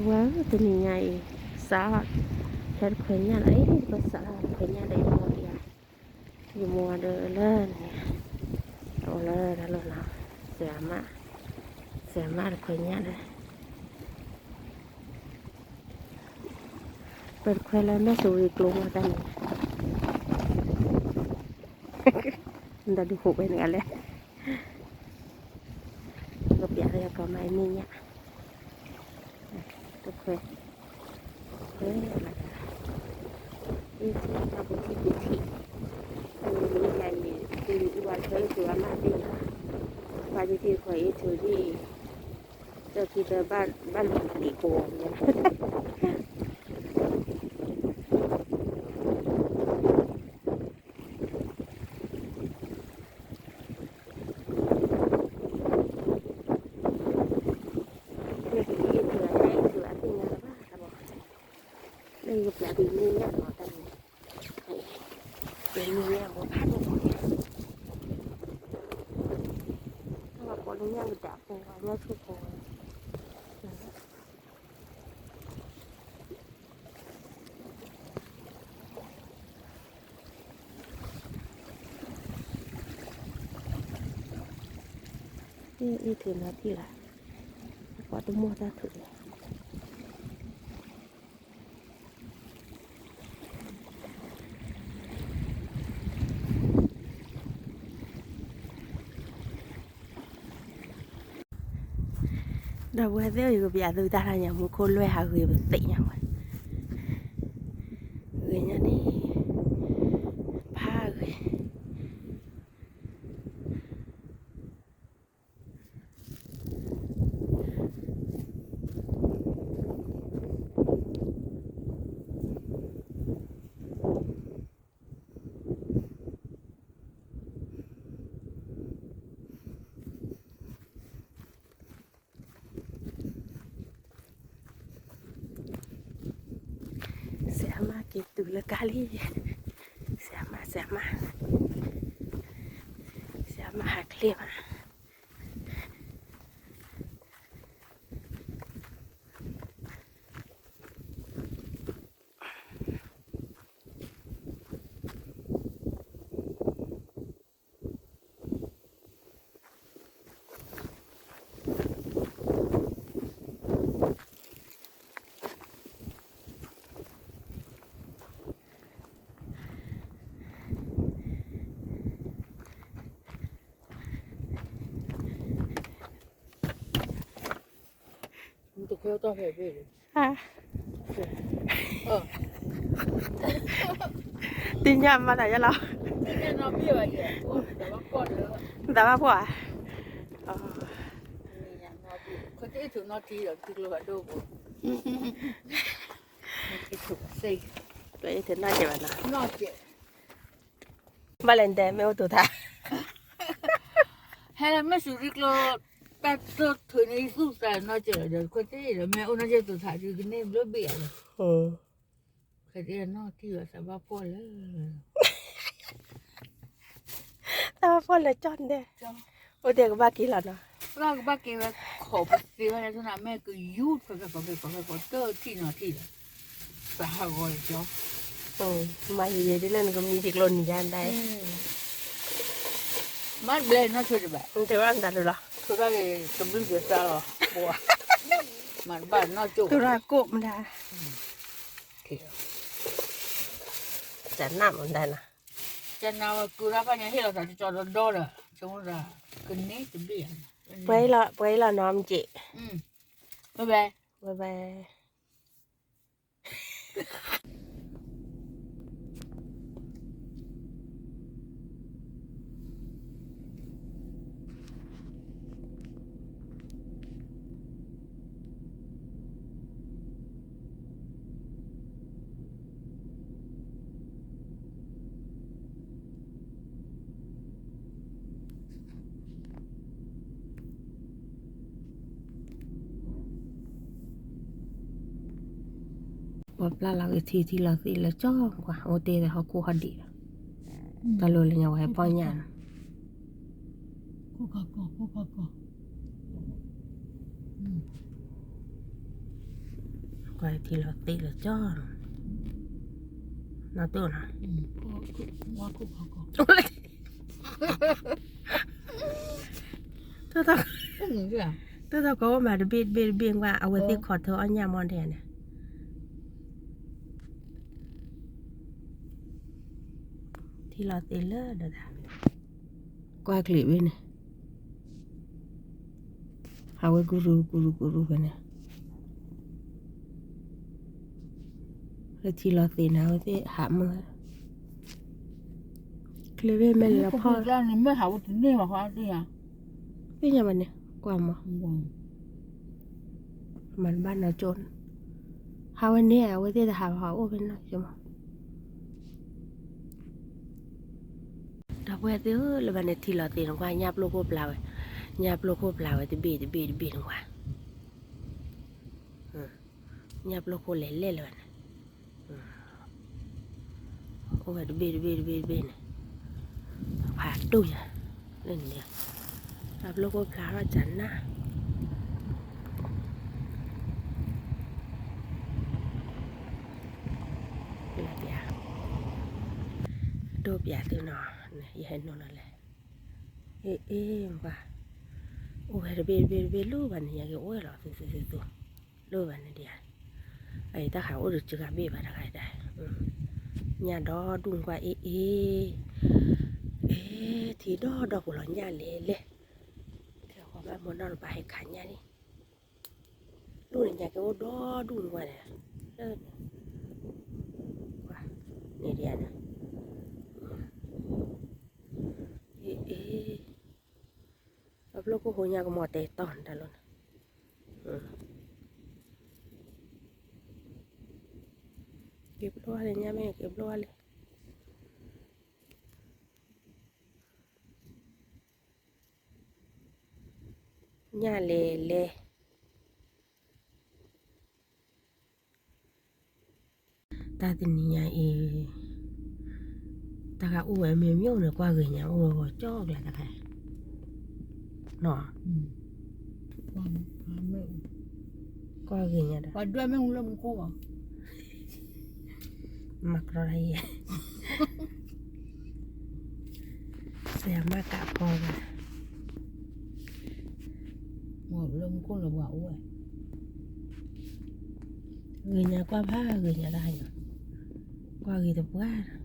ဝဲတနံၤညါအံၤ စးထီၣ် ဟဲတခွဲညၣ်လီၤ, အ့ၣ် ပစးထီၣ်တခွဲညၣ်ဒီး ယမိၢ်ဒံးဧါ, ယမိၢ်ဒီးလၢန့ၣ် တအိၣ်လၢတၢ်လီၢ်နီၤ, စမး, စမးတခွဲညၣ်ဒီး ပတခွဲလၢမဲၢ်စူၤရံကျိမီၤတၢ်န့ၣ်, နတၢ်ဒုးဃိးဝဲန့ၣ်ဂၤလဲၣ်, ကပျးလၢယကီၢ်မးအံၤမ့ၢ်ညၣ်, တခွဲ, ခွဲလၢ အ့ၣ်ထံၣ်တၢ်ပူၤထံၣ်ပူၤထံၣ်, တၢ်မံၤမံၤယၤအံၤ ပူၤအူဝဲထွဲအ့ၣ်ထံၣ်ဝဲမးသ့ၣ်ညါ, ပှၤဒ်တံၢ်ခွဲးအ့ၣ်ထံၣ်ဒ်အံၤ တၢ်ခံတၢ်ဘၣ်လူၤလံၤကိးညါ လၢယကပျးဒ်န့ၣ်ညါမးတၢ်န့ၣ်, ဒ်န့ၣ်ညါမးဖးန့ၣ်, ပှၤပိာ်လၢညၣ်ကဒးဖိ ပှၤညၣ်ဆူၣ်ဖိ အ့ၣ် အ့ၣ်ထံၣ်နီၢ်ထံၣ်လၢ အကွၢ်တမိၢ်တၢ်ထူၣ်န့ၣ် ဒီပုၢ်ဝဲၢ်သ့ၣ်ဧၢ ယကပျးသုတၢ်တၢ်ညါ မူခိၣ်လွဲၢ်ဟးဂ့ၤပသ့ၣ်ညါဝဲ, ဂ့ၤညါန့ၣ် ဖးဂ့ၤ စဲးအမါက့ၤတုၤလၢကါလံ, စဲးအမါ စဲးအမါ, စဲးအမါဟးချ့မး. သ့ၣ်ညါမးတၢ်ယဲလီၤ, သးဘၣ်ဖှီၣ်ဧါ, ဘၣ်လဲၣ်နတဲမ့ၢ်အိၣ်တိၤထါ, ဟဲလၢမ့ၢ်စူၤရံကျိ တၢ်တိၢ်ထုးန့ၣ် ယသူၣ်သးနီၢ်က့ၤလီၤဒီး ခွဲးတ့ၢ်ဒီး မ့ၢ်အိၣ်နီၢ်က့ၤတိၤထါဒုးကန့ၢ်ဘျိဘ့ၣ်ဧါလီၤ, ခွဲးတ့ၢ်နီၢ်ထံၣ်လီၤ သးဘၣ်ဖှီၣ်လၢ သးဘၣ်ဖှီၣ်လၢကၠီၣ်ဒဲး, အိၣ်ဒဲးကဘၣ်က့ၤလီၤနီၤ, ကဘၣ်ကဘၣ်က့ၤဝဲ ခိးပသ့ဝဲလၢနမ့ၢ်ကယူၢ် ဖဲဖဲဖဲဖဲဖဲ တထံၣ်နီၤထံၣ်လီၤ, သးဟးဂီၤလၢကၠီ, မၤယံာ်ယံာ်ဒ်လၢနကမံထံကျိနံၤယါဒၣ်, မ့ၢ်ဘျဲၣ်နီၢ်ဆိတဘၣ်, တဲဘၣ်နတၢ်ဒုးလီၤ, ဆိတၢ်က့ၤတဘျုးက့ၤသးလီၤ, မၤတဘၣ်နီၢ်ကၠိ, တိရၢ်ကိၣ်မတၤ တနၢ်မတၤနီၤ, တနၢ်ဝဲကုရၢ်ဖးညါဟ့ၣ်လီၤသးတကၠီဒီဒီဒီး ဆိမိၣ်သး ကန့ၢ်တဘ့ၣ်ဧါ, ပှဲၤလီၤ ပှဲၤလီၤနီၤမ့ၢ်က့ၤ, ဘဲဘဲ ဘဲဘဲ ပှၤပျၢ်လီၤက့ၤထံထံလီၤသ့ၣ်လၢကၠီကွၢ် အိၣ်တ့ၢ်ဟီၣ်ခိၣ်ဟီၣ်ဒံး, တၢ်လိၤလၢညါဝဲဟဲဖီၣ်ညၣ်နီၤ, ခိၣ်ခီကီၢ် ခိၣ်ခီကီၢ်, ပှၤထံလီၤသ့ၣ်လၢကၠီနီၤ, နီၢ်တိၢ်နီၤ, တိၢ်သီၣ်ကိးအိၣ်မးတဘ့ၣ်တဘ့ၣ်တဘ့ၣ်ကွၢ် အဝဲသ့ၣ်ခိးထၢအီၣ်ညၣ်မီၢ်ဒဲးန့ၣ်, ထံလီၤသ့ၣ်လၢဒၣ်, ကွၢ်ကျံးဘ့ၣ်န့ၣ် ဟးဝဲကရူၢ်ကရူၢ်ကရူၢ်ဖဲန့ၣ်, လၢထံလီၤသ့ၣ်န့ၣ် အဝဲသ့ၣ်ဟးမုၢ်, ကျံးဘ့ၣ်မ့ၢ်လၢဖီၣ်, သ့ၣ်ညါဘၣ်န့ၣ် ကွၢ်မီၢ်, မၤတဘၣ်နီၢ်ကၠိ, ဟးဝဲန့ၣ် အဝဲသ့ၣ်တဟးဘၣ်ဟးအိၣ်ဖဲနီၢ်ကၠိမီၢ် ဒီပုၢ်ဝဲၢ်သ့ၣ်ဧၢ, လၢဘၣ်န့ၣ်ထံလီၤသ့ၣ်န့ၣ်ကွၢ် ညၣ်ပျိခိၣ်ပျၢ်ဝဲ, ညၣ်ပျိခိၣ်ပျၢ်ဝဲတဘ့ၣ်တဘ့ၣ်တဘ့ၣ်န့ၣ်ကွၢ်, ညၣ်ပျိခိၣ်လဲၤလဲၣ်လၢၤဘၣ်န့ၣ်, အိၣ်ဝဲတဘ့ၣ်တဘ့ၣ်တဘ့ၣ်တဘ့ၣ်န့ၣ်, ဖးဒိၣ်ညါ, လၢန့ၣ်, ညၣ်ပျိခိၣ်ပျၢ်ထီၣ်ကနၣ် ဒိၣ်ပျးသုနီၤ, ယဟဲနီၤလီၤလဲၣ်, အ့ၣ်အ့ၣ်မကွၢ်, အိၣ်ဝဲတဘ့ၣ်တဘ့ၣ်တဘ့ၣ်လၢဘၣ်န့ၣ် ယကအိၣ်ဝဲလီၤသုသုသုသု, လၢဘၣ်န့ၣ်ဒံးဧါ, အအံၤတၢ်ဃးအိၣ်ဒီးစှၤဘ့ၣ်ဘၣ်တဂၤဒၣ်, ညၣ်ဒီဒူၣ်မကွၢ်အ့ၣ်အ့ၣ်, အ့ၣ် ထံဒီဒီပူၤလီၤညၣ်လဲၤလဲၣ်, ခဲဃီဘၣ်မနီၢ်တပၤဟဲခးညၣ်န့ၣ် ဒူၣ်န့ၣ်ညါက့ၤအိၣ်ဒီဒူၣ်န့ၣ်ဝဲန့ၣ်, လၢန့ၣ်, န့ၣ်ဒံးဧါန့ၣ်, အ့ၣ်အ့ၣ်, အပျိၢ်ခိၣ်ဟိညါကမီၤတဲတီၢ်န့ၣ်တၢ်လီၤန့ၣ်, က့ၤပျိၢ်ဝဲလၢညါမ့ၢ်က့ၤပျိၢ်ဝဲလၢ ညၣ်လဲၤလဲၤ, တၢ်တနံၤညါအံၤ, တၢ်ဂၤအိၣ်ဝဲမ့ၢ်မ့ၢ်အိၣ်န့ၣ် ကွၢ်ဂ့ၤညါအိၣ်ဝဲဂီၤကၠီကျါတခါ, နီၤ, ကွၢ်ဂ့ၤညါဒီး, မၤကရီတၢ်ယဲ, စမၤကးဖီဘၣ်, လၢမူခိၣ်လၢပှၤအိၣ်ဝဲ, ဂ့ၤညါကွၢ်ဖးဂ့ၤညါတၢ်ဟါညါ, ကွၢ်ဂ့ၤတပှၢ်